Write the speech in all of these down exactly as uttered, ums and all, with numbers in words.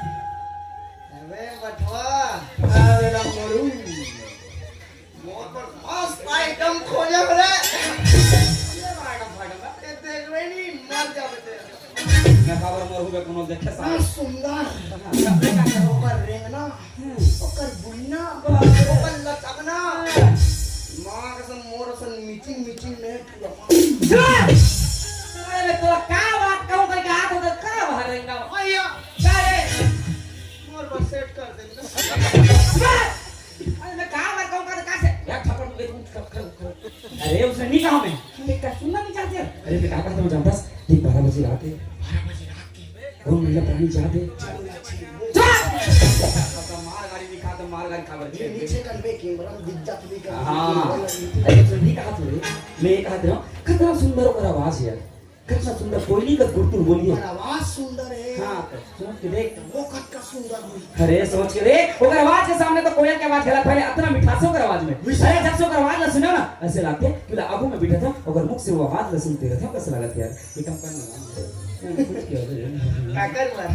अबे बटवा, अरे राम मोरू, मोर बर मस्त आइटम खोजे हवे। ये आइटम फाइटम ना, ये देखबे नहीं, मर जाबे ते। मैं काबर मरहूँ बे, कोनो देखे साला। सुंदर। ओकर रेंगना, ओकर बुलना, ओकर लचकना। माँ कसम, मोर असन मिचिंग मिचिंग नहीं पूरा। अरे तोरा का बात कहूँ करके हाथ उधर का बाहर रेंगा? भैया, का रे? मोर बस सेट कर दे। अरे मैं का बात कहूँ का, का से? यार थप्पड़ मुझे उठ कर, कर, कर। अरे उसने नहीं कहा मैं। मैं का सुनना नहीं चाहते। अरे मैं का कहता हूँ जानता है? देख बारह बजे रात है। बारह बजे रात के। कौन महिला प्राणी चाहते? चुप! मार गाड़ी दिखा तो मार गाड़ी खबर ये नीचे कर बे, कैमरा में दिख जात नहीं कर। हाँ। अरे सुन नहीं कहा तू रे। मैं ये कहते हूँ, कितना सुंदर ओकर आवाज है यार। कितना सुंदर कोयली का गुरतुर बोलिए। पर आवाज सुंदर है। हाँ, तो सोच के देख। वो कतका सुंदर होई। अरे सोच के देख, ओकर आवाज के सामने तो कोयल के आवाज गलत है, इतना मिठास ओकर आवाज में। मिठास। अरे जब से ओकर आवाज ला सुना ना, ऐसे लागथे कि ला आगू में बैठा था, ओकर मुख से वो आवाज ला सुनते रहते हो, कैसे लागत यार? ये कम करना। कुछ किया रे? काकर बर?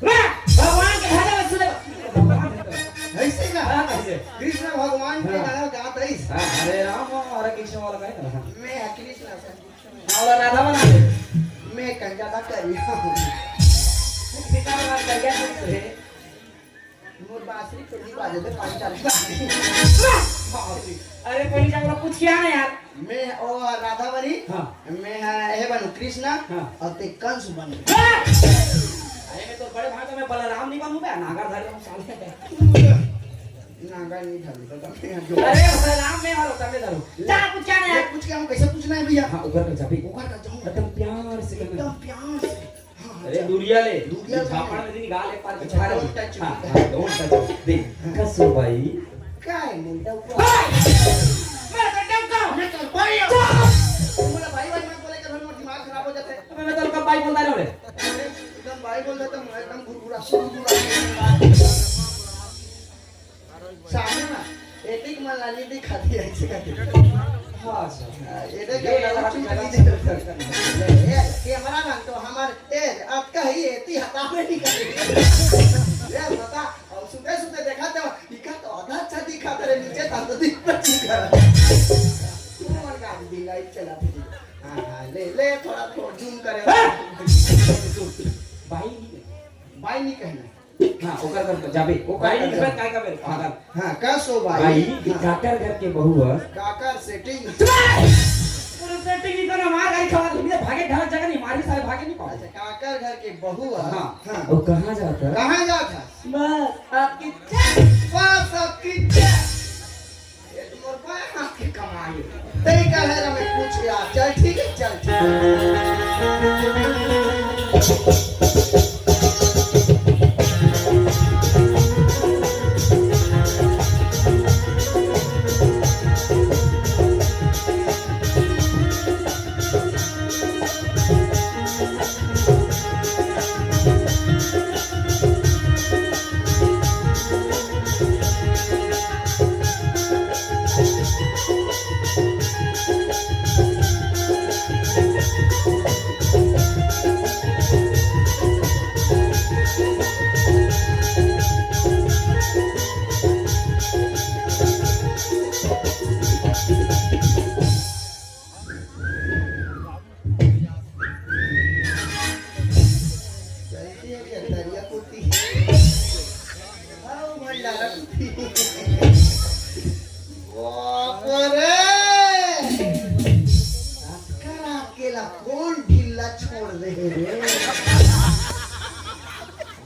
ना, भगवान के भजन सुने। ऐसे का? हाँ, ऐसे। कृष्ण भगवान के हाँ। गाना गात रहिस। हाँ, हरे राम, हरे कृष्ण वाला का है ना? मैं कृष्ण सा। हाँ, वाला राधा बना दे। मैं कंजा ना करी। सीता वाला कंजा नहीं करे। मोर बांसुरी तो नहीं बाजे थे, पाँच चार बांसुरी। अरे, पहली जगह कुछ किया ना यार। मैं ओ राधा बनी, हाँ। मैं, हाँ, ये बनू कृष्णा, हाँ। और ते कंस बन। हाँ। अरे, मैं तो बड़े भाई तो मैं बलराम नहीं बनूंगा, नागर धर लूं साले। नागर नहीं धरू, तो मैं जो अरे, बलराम मैं वाला तब धरू। जा, कुछ क्या ना ये यार। कुछ क्या हूँ, कैसे पूछना है भैया? हाँ, ऊपर कर जा भाई। ऊपर कर जाऊँ। एकदम प्यार से करना। एकदम प्यार से। हाँ, अरे, अच्छा। दूरिया ले। दूरिया ये ले। झापड़ में दिन गाल एक बार अच्छा, बिछा रही। Don't touch हाँ, me। हाँ, don't touch me। देख, कसो भाई। काय नहीं, डौका। भाई! मैं तो डौका। मैं तो भाई हूँ। चुप! बोला, भाई, भाई मत बोले, जब हम दिमाग खराब हो जाता है। अबे, मैं तो उनका भाई बोलता नहीं हूँ रे। अरे, एकदम भाई बोल देता हूँ, एकदम गुरगुरा, गुरगुरा। सामने ना, एतिक मन ला नहीं दिखाती है, ऐसे करके। हाँ, अच्छा। ये देख, ये ये वाला चूत हाथ नहीं दे। ये कैमरा मैन तो हमारे तेज, आपका ही एती हटावे नहीं कर। ये बता, और सुते सुते देखा तो, इका तो आधा अच्छा दिखा तेरे नीचे था तो दिख पर दिखा। वो मन का दिलाई चला फिर। हाँ, हाँ, ले, ले, थोड़ा, थोड़ा zoom करे। हाँ। भाई नहीं कहना। भाई नहीं कहना। हाँ, ओकर घर जाबे। ओकर भाई, घर इस बार जाबे। काय का बेल? हाँ। पागल। हाँ, कस ओ भाई? भाई, हाँ। काकर घर के बहू ह? काकर setting? चुप! पूरा setting ही तो ना मार, गाड़ी खवा दे। भागे, ढाल जगह नहीं, मारी साले, भागे नहीं पाओ। अच्छा, काकर घर के बहू ह? हाँ। हाँ। और कहाँ जाता? कहाँ जाता? बस, आपकी जय। बस, आपकी जय। ये तो मोर बाएं हाथ के कमाई। तेरी का है ना, मैं पूछ लिया। चल ठीक है, चल ठीक है। चलती है क्या तरिया कुत्ती? आओ भंडारा कुत्ती। बाप रे! अतका रात के ला कौन ढीला छोड़ दे हे रे?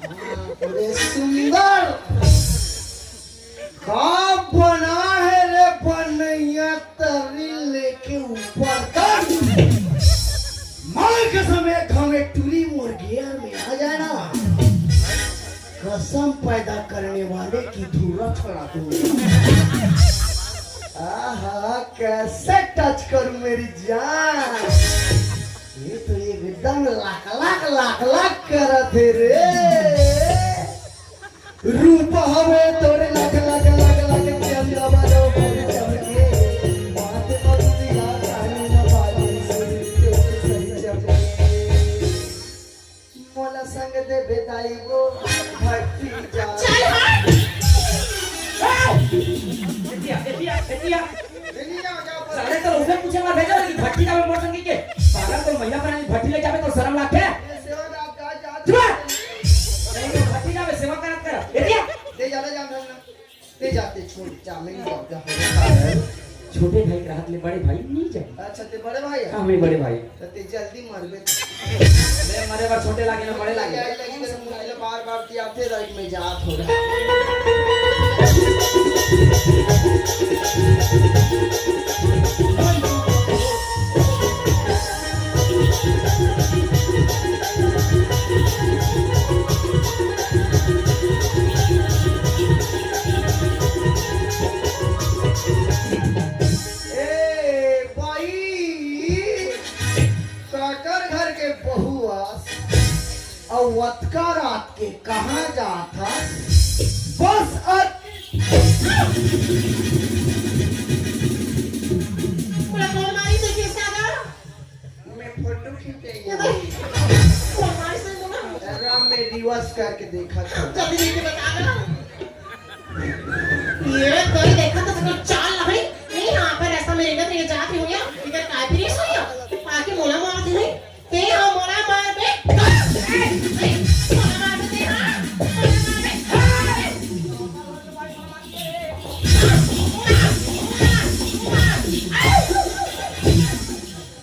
बाप रे सुंदर! का बना है रे बनैया तरी लेके ऊपर तक? माल के समय घमे टूरी मोर गियर में आ जाए ना, कसम पैदा करने वाले की धूरा छोड़ा दूंगा। आहा, कैसे टच करूं मेरी जान, ये तो एकदम लाख लाख लाख लाख करत हे रे। रूप हवे तोर लाख लाख लाख लाख, चंदा मानो भर चमके। बात बंदिया कानून बाजी से सही चमके। मोला संग देबे दाई वो भट्टी जा। चल हट। ए! ए दिया, ए दिया, ए दिया। साले तो उसे पूछे ला भेजा कि भट्टी जाबे मोर संगी के। पागल, तो महिला प्राणी भट्टी ले जाबे तो शर्म लागथे। चुप! नहीं तो भट्टी जाबे सेवा करत कर। ए दिया। दे जा, ले जा, ले जा। दे जाते छोड़ जा, नहीं जा, जा। छोटे भाई के रहत ले बड़े भाई नहीं जाए। अच्छा, ते बड़े भाई है? हाँ, मैं बड़े भाई। तो ते जल्दी मरबे। ले मरे बर छोटे लागे ना, बड़े लागे। जाए लगी तेरे मुंह ले बार बार किया, फिर एक में जात हो रहा। ए भाई, काकर घर के बहू आस, अउ अतका रात के कहाँ जात हस? बस अत- पूरा कौन मारी से किस का? मैं फोटो खींचे ये हूँ। तो, तो मार से बोला। राम में reverse करके देखा था। जल्दी लेके बता ना। ये कोई देखा तो उसको चाल नहीं। नहीं, यहाँ पर ऐसा मेरे घर ये जात हुई है। इधर काय फिरी सोई है। आके मोला मार दे। ते हाँ मोला मार बे। ए, ए, मोला मार बे, ते हाँ। मोला मार बे।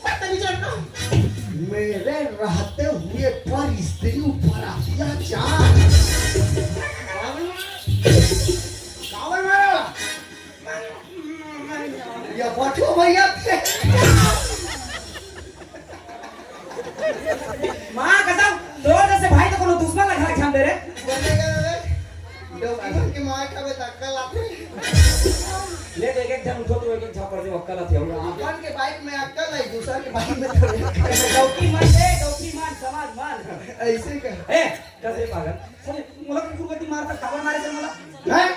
बदतमीज लड़का। मेरे रहते हुए पर स्त्री ऊपर अत्याचार। कावल मारा? ये बठो भैया थे। माँ कसम, तोर जैसे भाई तो कोनो दुश्मन ला घर ध्यान दे रे। बोलेगा रे, डौकी मन के मार खाबे त अक्कल आथे। ले तो एक एक झन उठो तो एक एक झापड़ दे, अक्कल आथे। अपन के बाइक में अक्कल है, दूसर के बाइक में थोड़ी अक्कल है। डौकी मन दे, डौकी मन, समाज मन। ऐसे का? ए, कस रे पागल। साले, मोला कुकुर गति मारता, काबर मारे से मोला? हैं?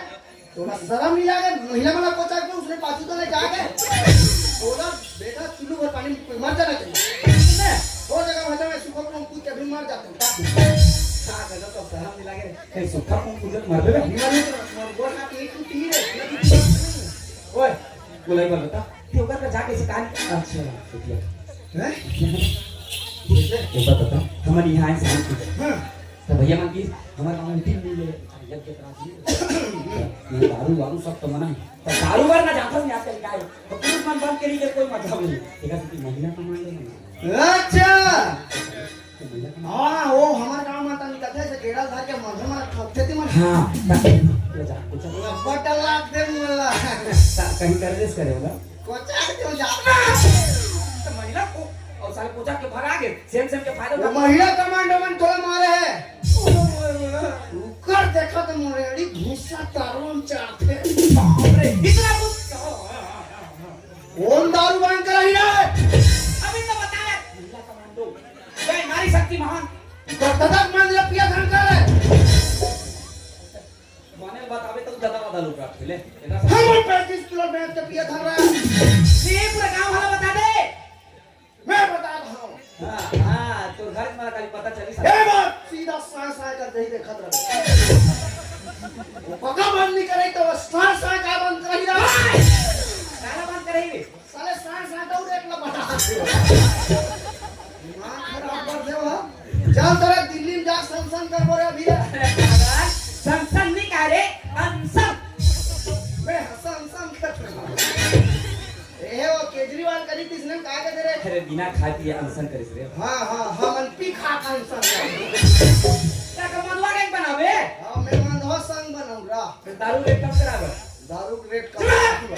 तोला शरम नहीं लागे? महिला मन ला कोचा के उसने पाछू तो ले जाके। तोला बेटा चुल्लू भर पानी में मर जाना चाहिए। मैं? वो जगह भजा में सुखा कुआं कूद के भी मर जाते हैं। का? का गजब तो शरम नहीं लागे रे। कहीं सुखा कुआं कूद के मर गए? नहीं मर तो मर बोल ना कि तू पी रे। ओए, बोला ही बात बता। ते ओकर का जाके से कहानी। अच्छा, ठीक है। हैं? एक बात बता, हमर यहाँ इंसान की हाँ। तो भैया मन की हमर गाँव में तीन दिन ले यज्ञ करा दी। मैं दारू वारू सब तो मना है। तो दारू वार ना जानता नहीं आजकल क्या है। तो पुरुष मन बंद करी के कोई मतलब नहीं। ठीक है, तो महिला कमांडो ना। अच्छा। तो महिला कमांडो। हाँ, वो हमर गाँव में तनी कथे से गेड़ा धर के मधे में ठोकथे ती मन। हाँ, बस। ले जा, कुछ। बटला दे मुल्ला। सा-, कहीं कर देस करे होला। कोचा के क्यों जाता? तो महिला को, और साले कोचा के भगा के, सेम सेम के फायदा वो उठा। महिला कमांडो मन तोला मारे है। उकर देखा तो मोरे अड़ी घुसा तारों चाहते। बाप रे, इतना कुछ। कौन दारू बंद कराही रे? अभी तो बता रहे। महिला कमांडो। जय नारी शक्ति महान। तो तदक मन ले पिया धन कर। माने बतावे तो ज्यादा वादा लोग रख ले। एला सब हम पैंतीस किलो बेच के पिया धर रहा है। ये पूरा गांव वाला बता दे। मैं बता रहा हूँ। हाँ, हाँ, तो घर में खाली पता चली सब। ए बात सीधा साय साय कर दही देखत रहे। वो पका बंद नहीं करे तो वो साय साय का बंद कराही रहा। गाना बंद कराही रे। साले साय साय तो रेट ला बढ़ा। दिमाग खराब कर दे हो। चल तोरे दिल्ली में जा संसन कर बोले अभी रे। संसन नहीं कह रे, अनसन। मैं संसन कर। ए, वो केजरीवाल करी तीसने का कहते रे? अरे, बिना खाए पिए अनशन करिस रे। हाँ, हाँ, हमन पी खा के अनशन कर। का का मधुआ gang बनावे? हाँ, मैं मधुआ संग बनाऊँ रा। फिर दारू rate कम करावे। दारू के rate कम चुप! करावे।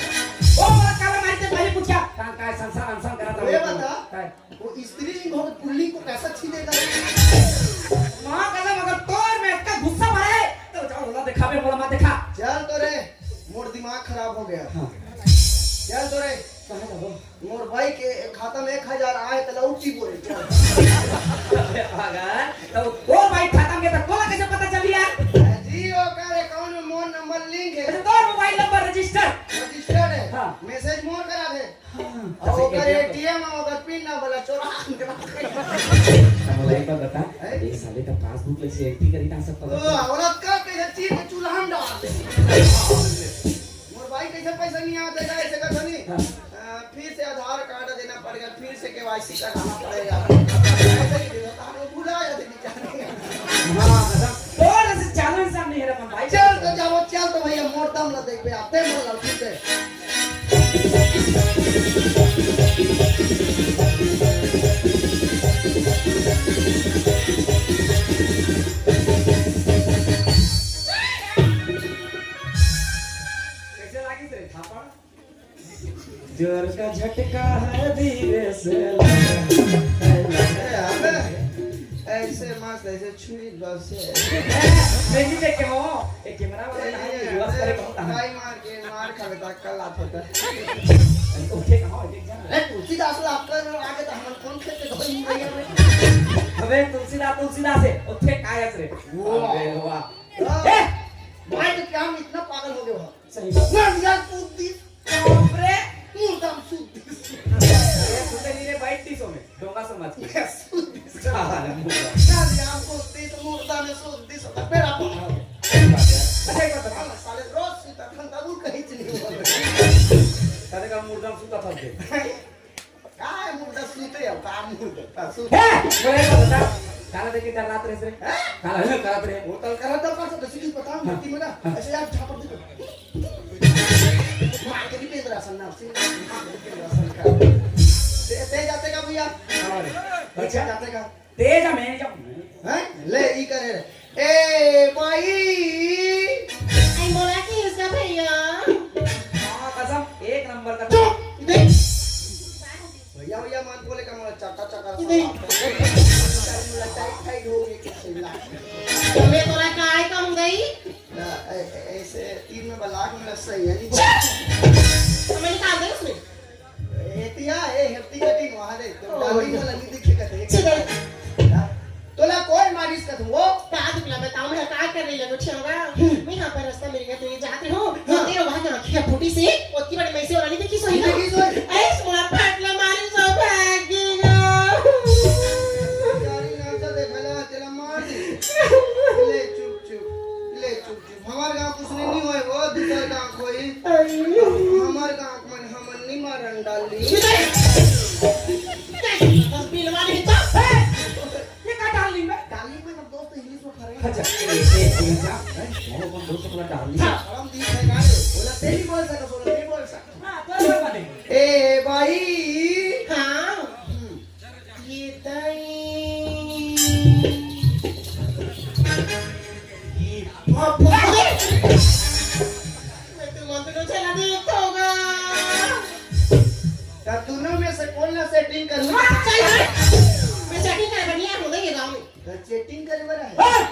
ओ, मोला काला मारी के पहले पूछा। का, का संसार अनशन करा था ये वो? बता। का? वो स्त्री लिंग हो, पुल्लिंग को कैसा छीलेगा? माँ कसम, अगर तोर में इतना गुस्सा भरे, तो जाओ, होला दिखावे, मोला मत दिखा। चल तो रे, मोर दिमाग खराब हो गया। हाँ। चल तो रे। कहाँ जाबो? मोर भाई के खाता में एक हजार आए, त लौटी बोले। अबे पागल, तो तोर भाई खाता में, तो तोला कैसे पता चली यार? जी, ओकर account में मोर number link है। अच्छा, तोर mobile number register? Registered है। हाँ। Message मोर करा दे। हाँ। और अच्छा, ओकर A T M। A T M, ओकर pin ना बोला, चोरा। अब मोला एक बात बता, हैं? ये साले का passbook में से entry करी ना सब ओ, पता चला। औरत का कैसे चीर के चूल्हा में डाल दे। मोर भाई कैसे पैसा नहीं आता है, ऐसे का नहीं। हाँ। अ, फिर से आधार कार्ड देना पड़ेगा, फिर से K Y C कराना पड़ेगा। ऐसे ही नहीं होता, हम लोग भुला जाते बेचारे। हाँ, मतलब, थोड़ा सा चालू इंसान नहीं है रे अपन भाई। चल तो जाओ, चल तो भैया, मोर दम ला देख बे, आते मोर ला, ठीक है। कैसे लागिस रे थापड़? जोर का झटका है धीरे से। अरे, अबे, ऐसे मस्त, ऐसे छुरी बस है। मैं नहीं देखे हो, एक कैमरा वाला कहाँ है? ये, ये, बस करे, बहुत कहाँ है? भाई मार के, मार खा लेता, कल आता था। अरे, उठे कहाँ हो? देख जा। अरे, तुलसीदास ला आपका आगे तो हम कौन खेलते धोई नहीं रही है? अबे, तुलसीदास, तुलसीदास है, उठे कायस रे। वो। अबे, वाह। हाँ। ए! भाई, तो क्या हम इतना पागल हो गए हो? सही बात। ना यार, सूद दिस। बाप रे, मुर्दा में सूद दिस। ये सुनते नहीं रे, बाइट दिस हमें, डोंगा समझ के। ये सूद दिस। साला मुर्दा। ना यार, सूद दिस, मुर्दा में सूद दिस, तो बेड़ा पार हो गया। सही बात है। अच्छा, एक बात बता। हाँ, साले रोज सूता था, तब वो कहीं चली गई। साले का मुर्दा में सूता था उसे। काय मुर्दा सूते हो, का मुर्दा, का सूते? हे! बोले तो बता, काला देख के डरात रहे रे। हैं? काला है, डरात रहे। वो तो काला डर पास तो सीधी पता, हाँ। मट्टी में ना, हाँ। ऐसे यार झापड़ दे। मार के भी पेंद रहा सन्ना, सिंह, मार के भी पेंद रहा सन्ना। ते-, तेज आते का भैया? हाँ रे। तेज अच्छा। आते का? तेज में जब हैं? ले, ई करे रे। ए, भाई। आई बोला कि उसका भैया। हाँ, कसम, एक नंबर का। चुप! देख। भैया, भैया, मत बोले का, मोला चका, चका नहीं। लटाई, टाइट हो गई, कुछ नहीं ला। तो मैं तोरा काय कहूँ गई? ना, ऐ-, ऐ-, ऐसे तीन में बलाक में सही है, नहीं? चुप! तो मैं निकाल दे उसमें। एतिया, ए, hefty cutting वहाँ दे, तो ओ, डार्लिंग वाला नहीं दिखे कहते, एक छिदे। तोला कोई मारिस का तू, वो? का दुखला बताओ, मैं का कर रही लगो, छेवा? हम्म। मैं यहाँ पर रास्ता मिल गया, तो ये जात रहे हो, हाँ। तो तेरे वहाँ की आँखें फूटी सी, ओतकी बड़ी मैं से वाला नहीं देखी सोई नहीं ना? देखी सोई। ऐस मोला फाटला मारी सो भागी गो। यारी नाचा दे भला, तेला मार दे। ले चुप चुप, ले चुप चुप। हमार गाँव कुछ नहीं, नहीं होए, वो दूसरा गाँव कोई। अरे। हमार गाँव मन हमन नहीं मारन डाली। बस बिलवा नहीं तो। ये का डार्लिंग में? डार्लिंग में सब दोस्त English में जा, हैं? मोर अपन दोस्त वाला डाल दिया। हाँ, हम दी है गाने। बोला, तेरी बोल सको, बोलो, नहीं बोल सको। हाँ, तो बोल बने। ए भाई। हाँ। हम्म। ये ताई। ये पापा। मैं तो मंत्र चला दे होगा। तब दोनों में से कौन ला सेटिंग करूँ? हाँ, चल। मैं सेटिंग कर बढ़िया हूँ, नहीं गाँव में। त चेटिंग करे बर आहे। हाँ।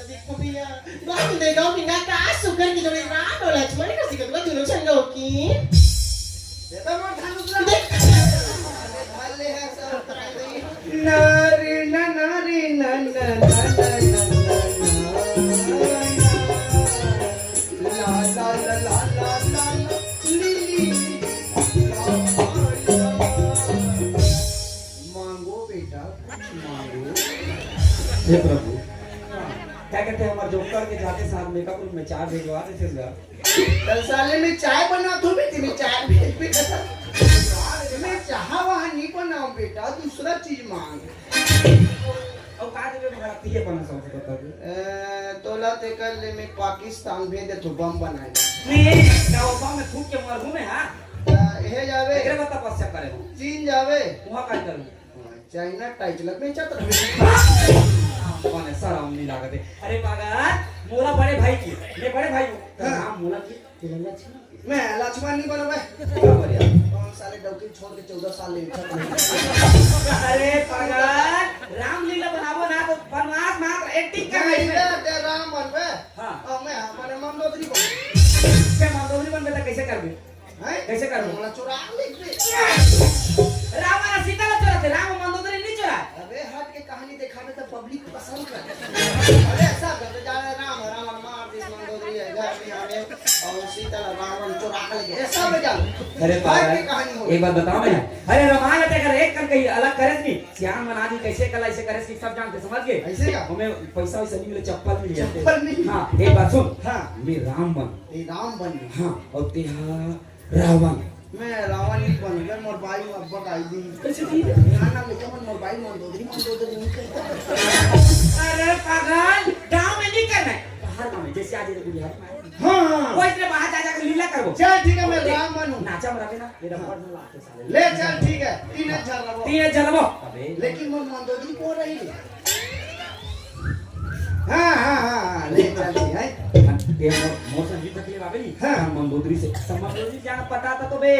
देखो भैया, बात नहीं गाँव की ना का सुकर की जोड़ी राम और लक्ष्मण का सिकंदर दोनों संग हो की। ये तो मोर धनुष ला। देख। अरे भाले है सब उतराई दे। ना रे ना, ना रे ना, ना, ना। ला, ला, ला। ली, ली, ली। ला, ला, ला। मांगो बेटा, कुछ मांगो। हे प्रभु, क्या कहते हैं, हमारे जोकर के जाते साथ मेकअप रूम में चाय भिजवा देते हैं। कल साले मैं चाय बनाता हूँ बेटी, मैं चाय भेज भी करता। मैं चाह वहाँ नहीं बनाऊँ बेटा, दूसरा चीज मांग। और कहा देवे मगर आप ये बना समझ बता दे। ए, तोला ते कर ले, मैं पाकिस्तान भेज दे तू बम बनाएगा। नहीं, क्या वो बम में फूंक के मर हूँ मैं, हाँ? आ, हे जावे। एकरे बता पश्चात करे हूँ। चीन जावे। वहाँ का करूँ? चाइना टाइच लग में चत रहे। हाँ, मने शरम नहीं लागत है। अरे पागल, मोला बड़े भाई की, मैं बड़े भाई हूँ। हाँ। नाम मोला की, तिरंगा छीन। मैं लक्ष्मण नहीं बनो बे। बराबर यार। कौन साले डौकी छोड़ के चौदह साल ले चत रहे। अरे पागल, रामलीला बनाबो ना तो बनवास मात्र एक्टिंग कर नहीं रहे। बे, ते राम बन बे। हाँ। और मैं, हाँ, मने मंदोदरी बन। क्या मंदोदरी बन बे तो कैसे कर बे? हैं? कैसे करबो? मोला चुरा ले बे। रावण सीता ला चुराथे, राम मंदोदरी नहीं चुरा। अबे हट के कहानी दिखावे तो पब्लिक पसंद कर। अबे ऐसा कर दे, जा रहा राम, रावण मार दिस मंदोदरी है, घर में आवे और सीता ला रावण चुरा ले गए। ऐसा बजा। अरे हट के कहानी हो। एक बात बताओ ना। अरे रामायण ते अगर एक कर कही अलग करे नहीं, सियान मना दी कैसे कला ऐसे करे कि सब जानते समझ गए। ऐसे क्या? हमें पैसा वैसा नहीं मिले, चप्पल मिल जाते। चप्पल नहीं। हाँ, एक बात सुन। हाँ। मैं राम बन। ए राम बन। हाँ, और तेहा रावण। मैं रावण नहीं बनूं, मैं मोर बाई में अब्बा गाई दी। कैसे दी? ना, ना, लेकिन मन मोर बाई मंदोदरी, मंदोदरी नहीं कहता। अरे पागल, गांव में नहीं करना है, बाहर गांव में, जैसे आज ये बिहार में आए। हाँ, हाँ। वो इतने बाहर जा जाकर लीला करबो। चल ठीक है, मैं राम बनूं। नाचा मरा देना, मेरा हाँ। बड़ लाते साले। ले चल ठीक है, तीन हजार लगो। तीन हजार लगो। अबे। लेकिन मोर मंदोदरी को रही। हाँ, हाँ, हाँ, हाँ, ले चल ठीक है। ये मोर, मोर संगीत तकलीफ आ गई। हाँ। मंदोदरी से। तो मंदोदरी जाना पता था तो बे।